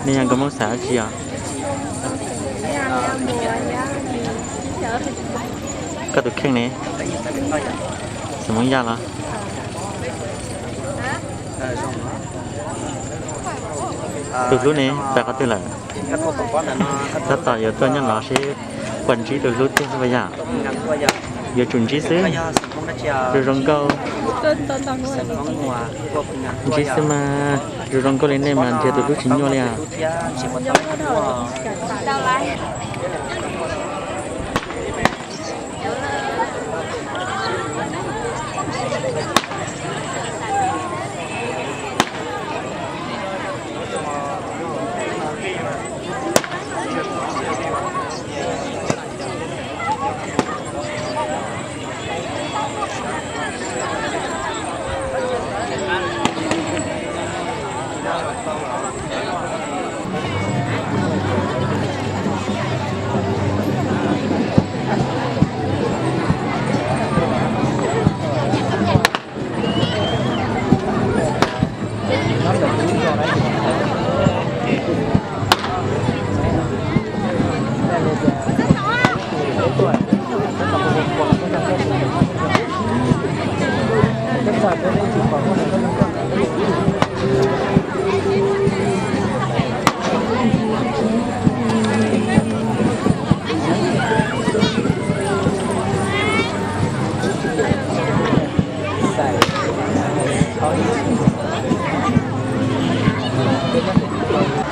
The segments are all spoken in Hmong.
Nej yog nkauj Hmoob xav dab tsi os? Koj tus kheej ne? Xeem Hmoob Yaj los? Tus hlub ne, pais qhov twg lawm? Tab tom yuav tuaj nyob no seb puas ntsib tus hlub tiag xwb puas yog? Yuav tsum ntsib xwb. Zoo zoo nkauj. Ntsib xwb mas, zoo zoo nkauj li nej mas nrhiav tus hlub tsis nyuaj li os.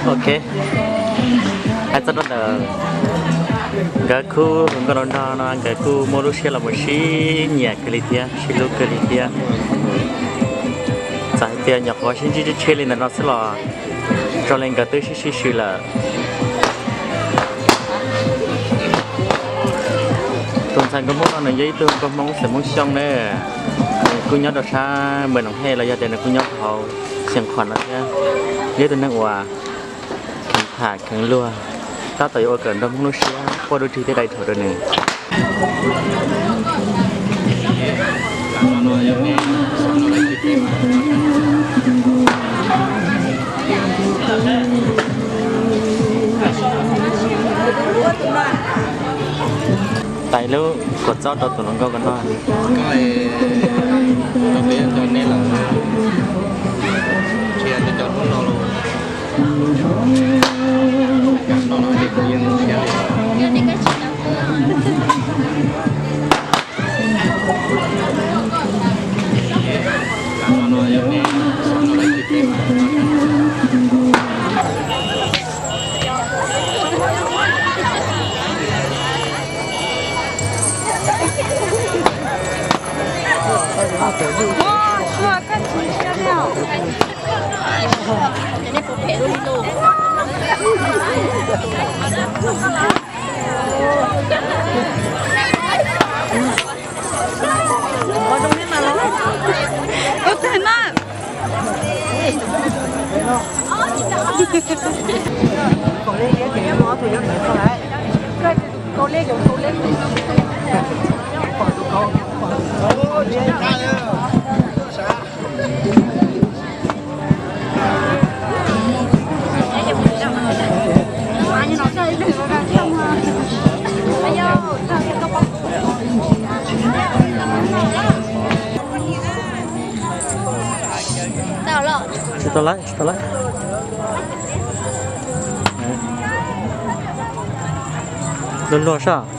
Ok, hais txog rau ntawm nkawd khub hluas nkauj nraug nrog no nkawd kuj muaj lub siab los mus sib nyiam kawg li thiab sib hlub kawg li thiab. Txawm hais tias nyuam qhuav sib ntsib tshiab tshiab li ntawm no xwb los zoo li nkawd twb sib sib swm lawm. Tus ntxhais nkauj Hmoob no nws yog ib tug nkauj Hmoob xeem Hmoob Xyooj na, nws kuj nyob rau sab Npawg Noom Hej los yog tias nws kuj nyob rau hauv Xeev Khuam no thiab. Yog ib tug neeg uas kheev tham kheev luag, tab tom yuav ua kom nraug Hmoob lub siab quaj dub rig thiab dai rhuav rau nws. Tais lub kua txob rau tus hluas nkauj ko noj. Tsis tau lawm, tsis tau lawm. Luag luag soj.